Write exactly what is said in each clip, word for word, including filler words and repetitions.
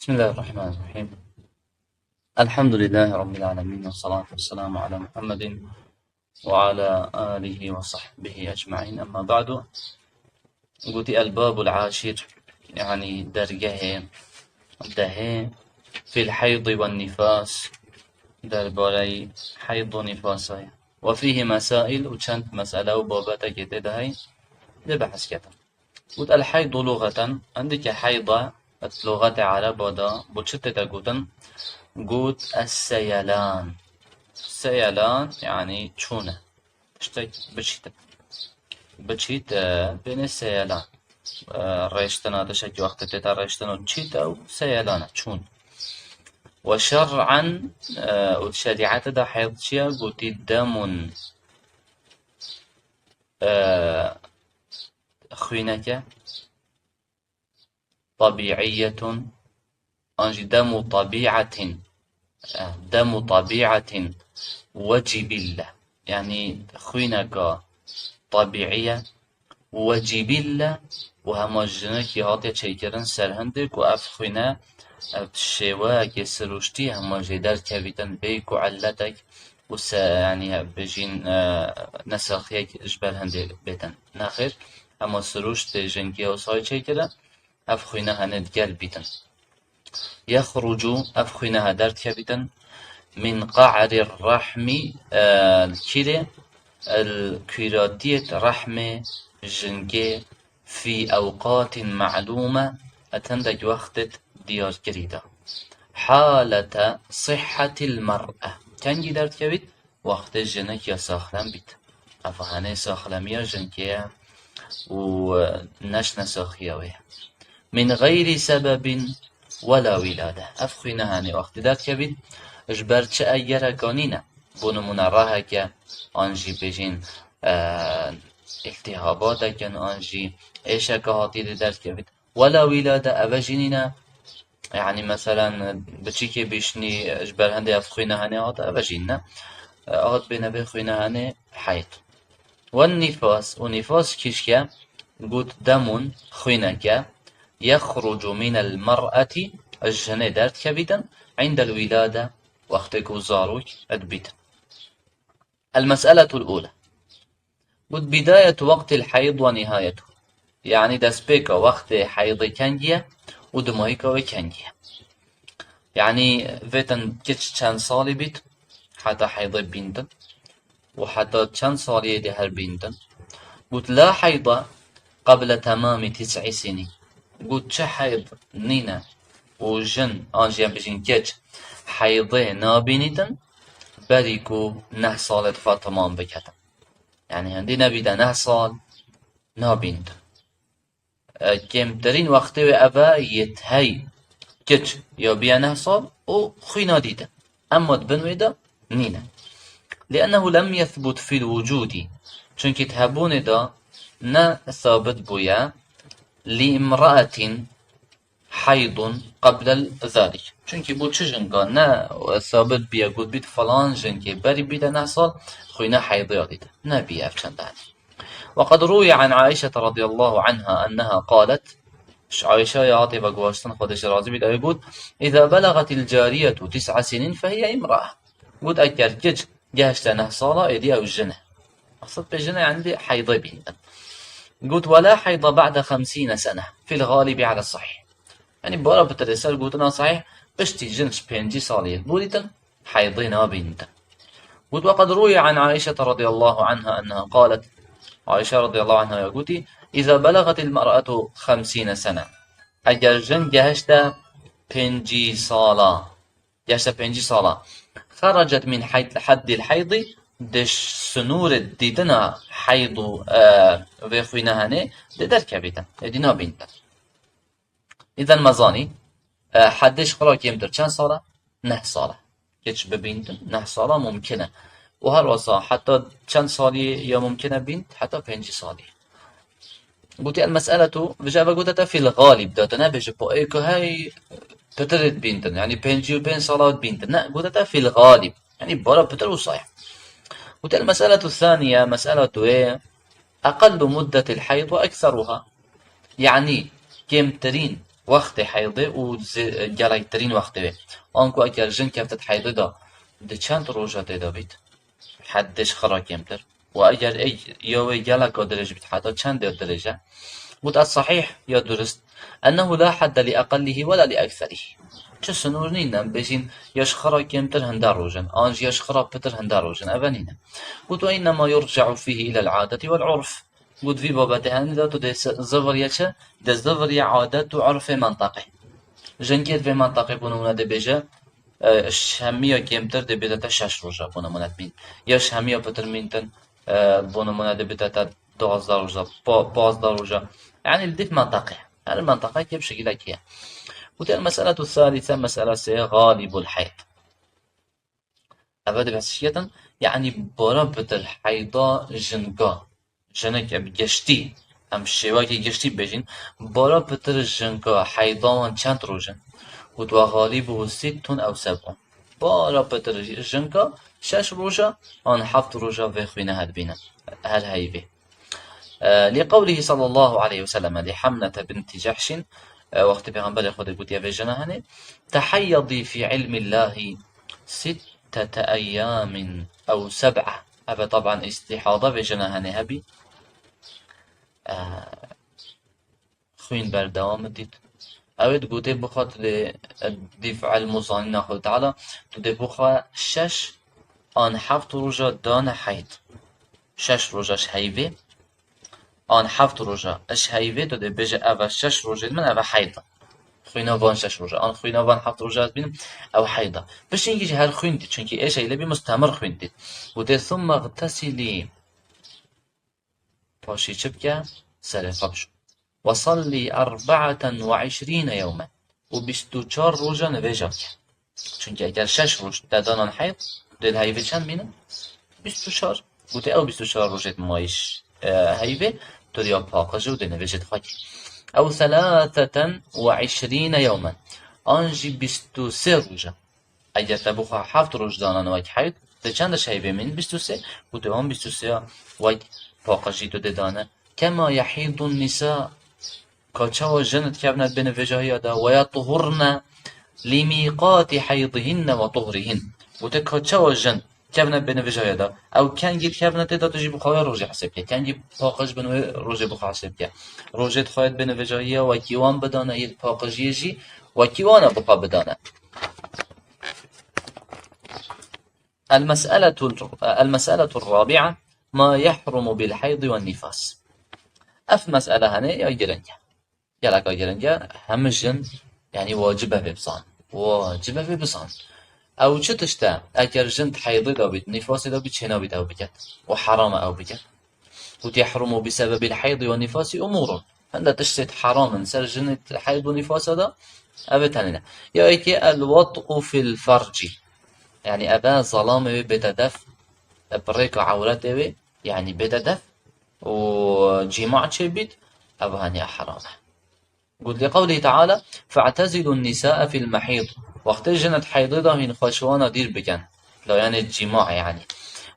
بسم الله الرحمن الرحيم. الحمد لله رب العالمين، والصلاة والسلام على محمد وعلى آله وصحبه أجمعين. أما بعد. Gotî الباب العاشر، yani dergehê dehê، في الحيض والنفاس، derbarey heyd û nifasê ye. وفيه مسائل، û çend mesele û babetekê tê de heye, dê behs ketin. Got الحيض لغة، hindikî heyda, et luxetê ereba de, bo çi tê de gotin? Got السيلان. Seyelan, yani çûne. Tiştek biçît. Biçît, e, bêne seyelan. E, rêştina, tiştekî wextê tê de rêştin û çît ew seyelan e, çûn. وشرعا، e, û şerîetê de heyd çi ye? Gotî دم، e, xwîneke, طبيعية، an jî دم طبيعة، e, دم طبيعة وجبلة. Yani xwîneka tebîî ye û jibille û hema jinekî hatiye çêkirin ser hindê ku ev xwîne, ev şêweyekê sirûştî hema jê derkevîtin bê ku illetek û se-, yani bêjîn, e, nesaxiyek ji ber hindê bêtin. Nexêr, hema sirûştê jinkê wisa çêkirin, ev xwîne hene digel bîtin. يخرج، ev xwîne he derdikevîtin, من قعر الرحم، e, li kîrê, li kûratiyê rehmê jinkê، في أوقات معلومة، et hindek wextêt diyarkirî de. حالة صحة المرأة، kengî derdikevît? Wextê jinik ya saxlem bît. Ev hanê saxlemiya jinkê ye û, e, neşne saxiya wê. من غير سبب ولا ولادة. Ev xwîne hanê wextê derdikevît, ji ber çi egereka nîne. Bo nimûne reheke, an jî bêjîn, e, îltîhabatekin, an jî êşeke hatî dê derdikevît. ولا ولادة، eve jî nîne. Yani, meselen, biçîkê bîşnî ji ber hindê ev xwîne hanê hate, eve jî nîne. E, hat bêne vê xwîne hanê heyd. والنفاس، û nîfas kîşke, got دم، xwîneke، يخرج من المرأة، ji jinê derdikevîtin، عند الولادة، wextê ku zarok dibîtin. المسألة الأولى. Got بداية وقت الحيض ونهايته. Yani destpêka wextê heydê kengî ye û dimahîka wê kengî ye. Yani vêtin kiç çend salî bît, heta heydê bîntin û heta çend saliyê dê her bîntin. Got لا حيض قبل تمام تسع سنين. Got çi heyd nîne û jin, an jî em bijîn kiç, heydê nabînîtin, berî ku neh salê di xwe temam biketin. Yani hindî nebîte neh sal, nabînîtin. E, kêmtirîn wextê wê ev e yê hey kiç ya bîye neh sal û xwîna dîte. Emma di bin wê de nîne. لأنه لم يثبت في الوجود. Çunkî di hebûnê de ne sabit bûye لامرأة حيض قبل ذلك. Çunkî bo çi jinka ne sabit bîye gotbît falan jinkê berî bîte neh sal xwîna heydê ya dîte. Nebîye ev çend danî. وقد روي عن عائشة رضي الله عنها أنها قالت، ji Ayşe ya hatê veguhaştin, Xwedê ji razî bît, ew got, إذا بلغت الجارية تسع سنين فهي امرأة. Got, eger kiç gehişte neh sala, êdî ew jin e. Mexsed pê jin e, yani dê heydê bîntin. Got, ولا حيض بعد خمسين سنة في الغالب على الصحيح. Yani bara pitirê ser gotina sahîh, piştî jin ji pêncî salî bûrîtin, heydê nabîntin. Got, وقد روي عن عائشة رضي الله عنها أنها قالت، Ayşe radiyallahu anha ya gotî, إذا بلغت المرأة خمسين سنة. Eger jin gehişte pêncî sala, gehişte pêncî sala, خرجت من حد، حد الحيض، di sinûrê dîtina heyd û, e, vê xwîne henê dê derkevîtin, êdî nabîntin. Îzen me zanî, e, heddê ji xwe re kêmtir çend sal e? Neh sal e. Kiç bibîntin, neh sala mumkin e. Û her wesa heta çend salî ya mumkin e bînt? Heta pêncî salî. Gotî المسألة، vêca ve gote te في الغالب, da te nebêje po ê ku hey pitirê dibîntin, yani pêncî û pênc sala dibîntin. Ne, gote te في الغالب. Yani bara pitir wisa ye. Gotî المسألة الثانية، mesela duyê, أقل مدة الحيض وأكثرها. Yani kêmtirîn wextê heydê û zê-, gelektirîn wextê wê. Anku eger jin keftit heydê de, di çend roja tê de bît? Heddê ji xira kêmtir. Û eger ey ya wê geleka dirêj bît, heta çend ya dirêj e? Got, "Es-sahîh, ya durist, ennehu la hedde li eqellihi we la li ekserî." Çi sinûr nîne, em bêjin ya ji xira kêmtir hinde roj in, an jî ya ji xira pitir hinde roj in. Eve nîne. Got, "Ve innema yurce'u fîhî ilel adeti wel urf." Got, vî babetê henî de tu dê se-, ziviriye çi? Dê ziviriye adet û urfê menteqê. Jinkê di vê menteqê, bo nimûne, dê bêje, e, ji hemiya kêmtir dê bête te şeş roja, bo nimûne, dimîn. Ya ji hemiya pitir mîntin, e, bo nimûne, dê bête te duwazdeh roja, pa-, pazdeh roja. Yanî li dîf menteqê. Her menteqekê bi şekilekê ye. Û tê el-meseletu thalithe, mesela sê, galibul heyd. Eve dê behs çi ketin? Yanî bara pitir heyda jinka, jinik bi giştî, em şêwekî giştî bêjin, bara pitir jinka heyda wan çend roj in? Got, "Ve galîbuhu sittun ew seb'un." Bara pitir jinka şeş roja an heft roja vê xwîne hedibîne, her heyvê. E, li qewlihi sallallahu aleyhi ve sellem li Hamnete binti Cehşin, e, wextê Pêxemberê Xwedê gotiye vê jina henê, "Teheyyedî fî ilmî Llahî sittete eyyamin ew seb'a." Eve taban îstîhada vê jina henê hebî. E, xwîn berdewam dît. Ew ê digotê bixwe tu dê, e, dîf ilm û zanîna Xwedê Teala, tu dê bixwe şeş an heft roja dane heyd. Şeş roja ji heyvê, an heft roja ji heyvê, tu dê bêje, "Eve şeş rojên min, eve heyda. Xwîna van şeş roja, an xwîna van heft roja ez bînim, ew heyda." Piştî jî her xwîn dît, çunkî êşe lê bî mustemir xwîn dît. Gotê, "Thumme ixtesilî." Paşî çi bike? Serê xwe bişo. "Ve sallî erbe'eten ve işrîne yewmen." Û bîst û çar roja nivêja bike. Çunkî eger şeş roj te danan heyd, dê li heyvê çend bînin? Bîst û çar. Gotê, ew bîst û çar rojê di mayîş, e, heyvê, tu diya paqij û dê nivêjê dixwekî. Ew selaseten ve işrîne yewmen. An jî bîst û sê roja. Eger te bixwe heft roj danan wek heyd, dê çend ji heyvê mîn? Bîst û sê. Gotê, wan bîst û sê ya wek paqijî tu dê dane. Kema yehîdun nisa. Ka çawa jin dikevne di bênvêjahiya de, "Ve yetuhurne li mîqatî heydihinne ve tuhrihin." Gotê, ka çawa jin kevne bênvêjahiya de, ew kengî dikevne tê de, tu jî bi xwe wê rojê hesêb ke. Kengî paqij bin wê rojê bi xwe hesêb ke. Rojê dixwe yê di bênvêjahiya wekî wan bidane, yê di paqijiyê jî wekî wan e bi xwe bidane. El-mes'eletul, el-mes'eletur rabi'a, ma yehrumu bil heydi wen nifas. Ev mes'ele hene ya giring e. Geleka giring e, hemî jin, yanî wacib e vê bizan. Wacib e vê bizan. Ew çi tişt e? Eger jin di heydê de bît, nifasê de bît, çênabît ew biket. Û heram e ew biket. Got, "Yehrumu bi sebebil heydi ve nifasi umurun." Hinde tiştê heram in ser jinê heyd û nifasa de, ev ê tenê ne. Ya yekê, el-vat'u fil ferci. Yanî eve zelamê wê bête def, bi rêka ewretê wê, yanî bête def û cîma çêbît, ev haniye heram e. Got, li qewlî Teala, "Fe'tezilun nîsâe fil mehîd." Wextê jin di heydê de hîn xwe ji wana dîr bikin. Layanê cîmaê, yanî.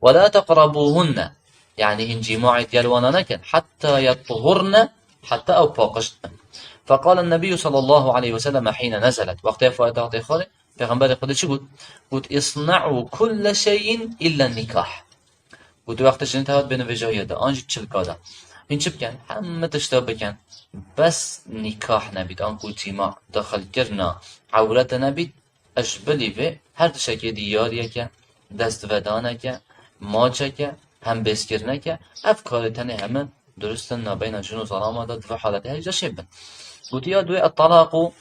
"Ve la teqrebuhunne." Yanî hîn cîmaê digel wana nekin. "Hetta yetuhurne", heta ew paqij dibin. Feqale Nebiyyu sallallahu aleyhi ve sellem hîne nezelet. Wextê ev ayet hatê xwarê, Pêxemberê Xwedê çi got? Got, "Isna'u kulle şeyin illa nikah." Got, wextê jinê te hat bênvêjahiya de, an jî çilka de. Hîn çi bikin? Hemî tişta bikin. Bes nîkah nebît, anku cîma, daxilkirina ewrete nebît, ez ji bilî vê her tiştekê dî yariyeke, destvedaneke, maçeke, hembêzkirineke, ev karê tenê heme durist in nabeyna jin û zelama de di vê haletê hêja çêbin. Gotiya duê et-talaqu,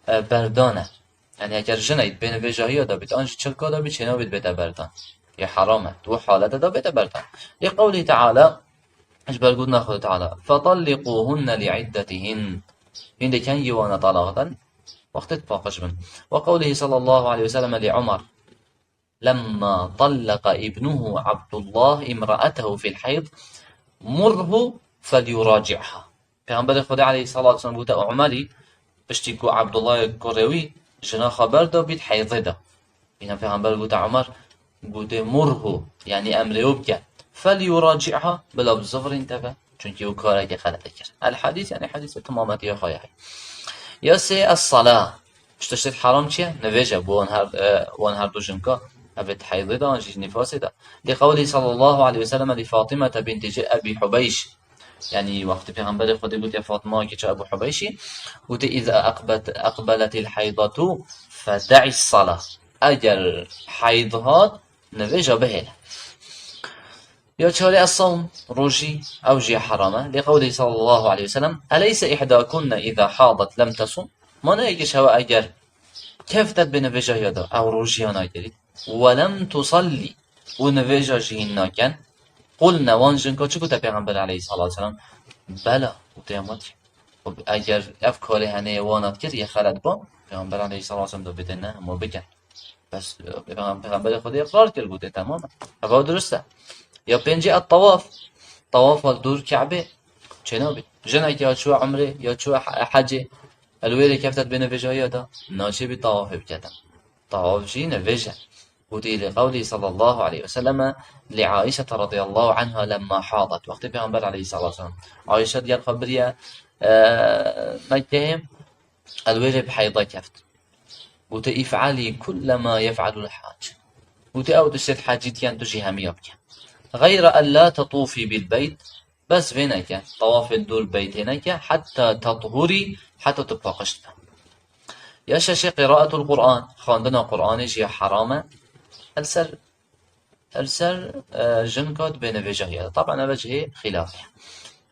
e, berdan e. Yanî eger jinê di bênvêjahiya de bît, an jî çilka de bît, çênabît bête berdan. Yê heram e. Di wê halete de bête berdan. Li qewlî Teala, ji ber gotina Xwedê Teala, "Fetalliquhunne li iddetihin." Hîn dê kengî wana talaq den? Wextê dipaqij bin. Ve qewlihi sallallahu aleyhi ve sellem li Umar, "Lemma tallaka ibnuhu Abdullah imra'atehu fil heyd, murhu felyuraci'ha." Pêxemberê Xwedê aleyhissalatu vesselam gote Umerî, piştî ku Abdullahê kurê wî jina xwe berda bît heydê de. Îna Pêxember gote Umer, gote, "Murhu", yanî emrê wî bike. "Felyuraci'ha", bila bizivirîn teve, çunkî wî kareke xeletê kir. El hadîs, yanî hadîsê timametiya xwe ye. Ya sê, es-sala. Ji tiştê heram çi ye? Nivêj e bo wan her, e, wan her du jinka. Evê di heydê de an jî nifasê de. Li qewlî sallallahu aleyhi ve sellem li Fatimete binti Ebî Hubeyş. Yanî wextê Pêxemberê Xwedê gotiye Fatima kêça Ebû Hubeyşî, gotiye, "Îza aqbet-, aqbeletil heydatu fede'is sala." Eger heyd hat, nivêja bihêle. Ya çarê es-sawm, rojî, ew jî heram e. Li qewlî sallallahu aleyhi ve sellem, "Eleyse ihdakunne îza hadat lem tesum?" Ma ne yekî ji hewe eger kefte bê nivêja ya da, ew rojiya nagirît. "Ve lem tusallî." Û nivêja jî hîn naken. Qulne, wan jinka çi gote Pêxember aleyhissalatu vesselam? Bela, gote ya ma dî. Eger ev karê henê wan dikir, yê xelet ba, Pêxember aleyhissalatu vesselam da bide ne, hema bikin. Bes, e, Pêxem-, Pêxemberê Xwedê iqrar kir, gote, "Temam e." Eva durust e. Ya pêncî, et-tawaf. Tawaf li dûr Ke'bê çênabî. Jinekî ya çû umrê, ya çû he-, hecê, el wêrê keftet bê nivêjahiya da, naçê bî tawafê biketin. Tawaf jî nivêj e. Gote li qewlî sallallahu aleyhi ve selleme li Aişete radiyallahu anha lemma hadat. Wextê Pêxember aleyhissalatu vesselam Aişe diyar xwe biriye, e, Mekkeyê, el wêrê bi heyda keft. Gote, "Îf'alî kulle ma yef'alul hac." Gote, "Ew tiştê hecî dikin tu jî hemiya bike. Xeyre en la tetûfî bil beyt." Bes vê neke, tawafê li dûr beytê neke, heta tethurî, heta tu paqij dibe. Ya şeşê, qira'etul Qur'an, xwendina Qur'anê jî heram e. Li ser Li ser, e, jinka di bê nivêjahiya de. Taban ev cihê xîlafê ye.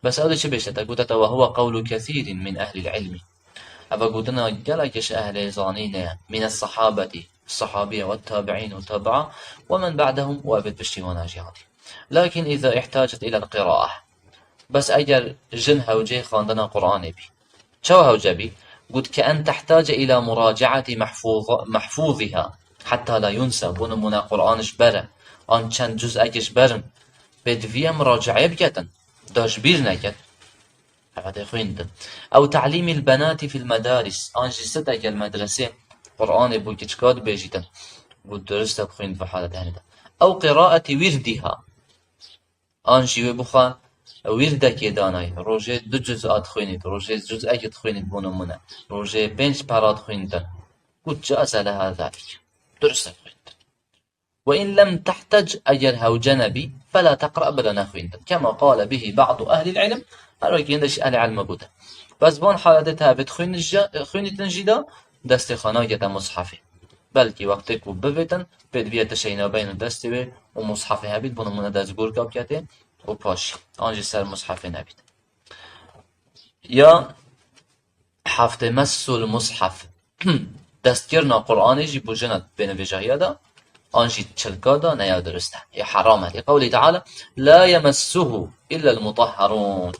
Bes ew dê çi bêjte te? Gote te, "Ve huve qewlu kesîrin min ehlil ilmi." Ev gotina gelekê ji ehlê zanînê ye. Mine sahabetî, sahabiye, ve tabi'în û tabi'a, ve men ba'dehum, û ev ê piştî wana jî hatî. Lakin îza ihtacet ilel qira'a. Bes eger jin hewceyê xwendina Qur'anê bî, çawa hewce bî? Got, "Ke en tehtace ila muracaati mahfuz-, mahfuziha, hetta la yunsa." Bo nimûne Qur'an ji ber e, an çend cuz'ekî ji ber in. Pê divî em muracaeyê biketin, da ji bîr neket. Hevadê xwîndin. Ew ta'lîmil benatî fil medaris, an jî siteke li medresê Qur'anê bo kiçika dibêjîtin. Got, "Durust e, bixwîn di vê haletê henê de." Ew qiraeti wîrdiha. An jî wê bixwe wîrdekê danayî. Rojê du cuz'a dixwînît, rojê cuz'ekê dixwînît bo nimûne. Rojê pênc pera dixwînîtin. Got, "Caze leha zalik." Durust e dixwînîtin. "Ve in lem tehtec", eger hewce nebî, "fela teqra", bila nexwînîtin. Kema qale bihi ba'du ehlil ilm, her wekî hindek ji ehlê ilme gote. Bes van haletê te evê dixwînît jî, xwînîtin jî de, destê xwe nagete mushefê. Belkî wextê ku bivêtin, pê divî te şeyna beyno destê wê û mushefê hebît, bo nimûne destgorka biketê û paşî an jî ser mushefê nebît. Ya heftê, messul mushef. Destkirina Qur'anê jî bo jina bê nivêjahiya de, an jî çilka de, ne ya durust e. Ê heram e. Li qewlî Teala, "La yemessuhu illel mutahharun."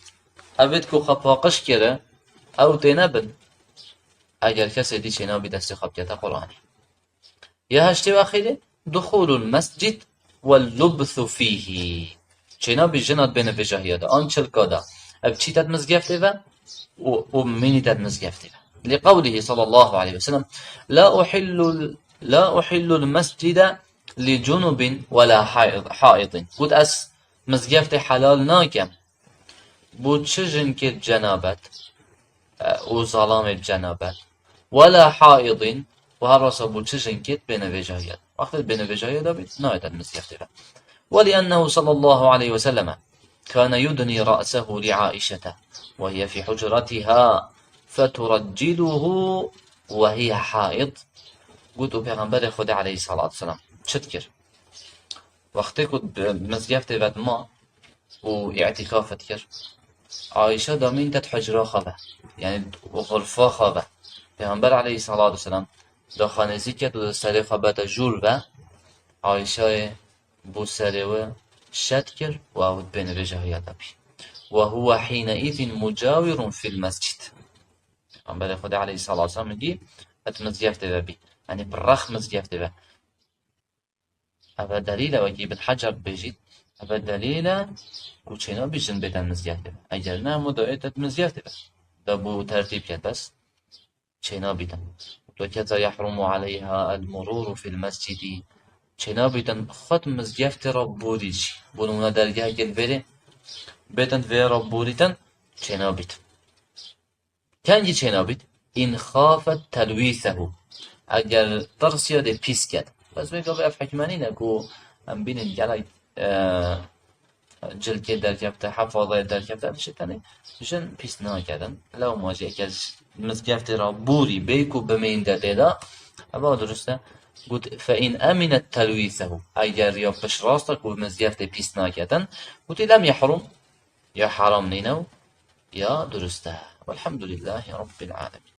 Evêt ku xwe paqij kire, ew tê nebin. Eger kesê dî çênabî destê xwe bikete Qur'anê. Ya heştê û exîrê, duxulul mescid wel lubthu fîhî. Çênabî jina di bê nivêjahiya de, an çilka de, ev çîte di mizgeftê ve û, û mînîte di mizgeftê ve. Li qewlihî sallallahu aleyhi ve sellem, "La uhillu, la uhillul mescide li cunubin wela haid-, haidin." Got, "Ez mizgeftê helal nakem bo çi jinkê bi cenabet, e, û zalamê bi cenabet, wela haidin, û her wesa bo çi jinkê di bê nivêjahiya de." Wextê di bê nivêjahiya de bît, nayête di mizgeftê de. Weliennehu sallallahu aleyhi ve selleme kane yudni ra'sehu li Aişete ve hiye fî hucretiha feturacciluhu ve hiye haid. Got, û Pêxemberê Xwedê aleyhissalatu vesselam çi dikir? Wextê ku di mizgeftê ve dima, û îtîkaf dikir. Ayşe da mînte di hucra xwe ve, yanî xurfa xwe ve. Pêxember aleyhissalatu vesselam da xwe nêzîk ket û da serê xwe bete jûr ve, Ayşeyê bo serê wê şet kir û ew di bê nivêjahiya de bî. "Ve huve hîneîzin mucawirun fil mescid." Pêxemberê Xwedê aleyhissalatu vesselam dî di mizgeftê ve bî. Yanî bi rex mizgeftê ve. Eve delîl e, wekî Ibn Hecer dibêjît, eve delîl e ku çênabî jin bêtin mizgeftê ve. Eger ne, hemû da ête di mizgeftê ve. Da bû tertîb ket bes. Çênabîtin. Wekeza yehrumu aleyha el mururu fil mescidi. Çênabîtin xwe di mizgeftê re borî jî. Bo nimûne dergehekê li vêrê bêtin di vê re borîtin, çênabîtin. Kengî çênabît? in xafet telwîsehu. Eger tirsiya dê pîs ket. Bes wê gavê ev hikme nîne ku em bînin gelek, e, cilkê derkefte, hefazayê derkefte, ev jî tenê jin pîs nakedin. Lewma jî eger mizgeftê re bûrî bê ku bimînde tê de, eva durust e. Got, fe in eminet telwîsehu. Eger ya piştrast e ku mizgeftê pîs nakedin, gotî lem yehrum, ya heram nîne û ya durust e. Welhamdulîllahî Rabbil alemin.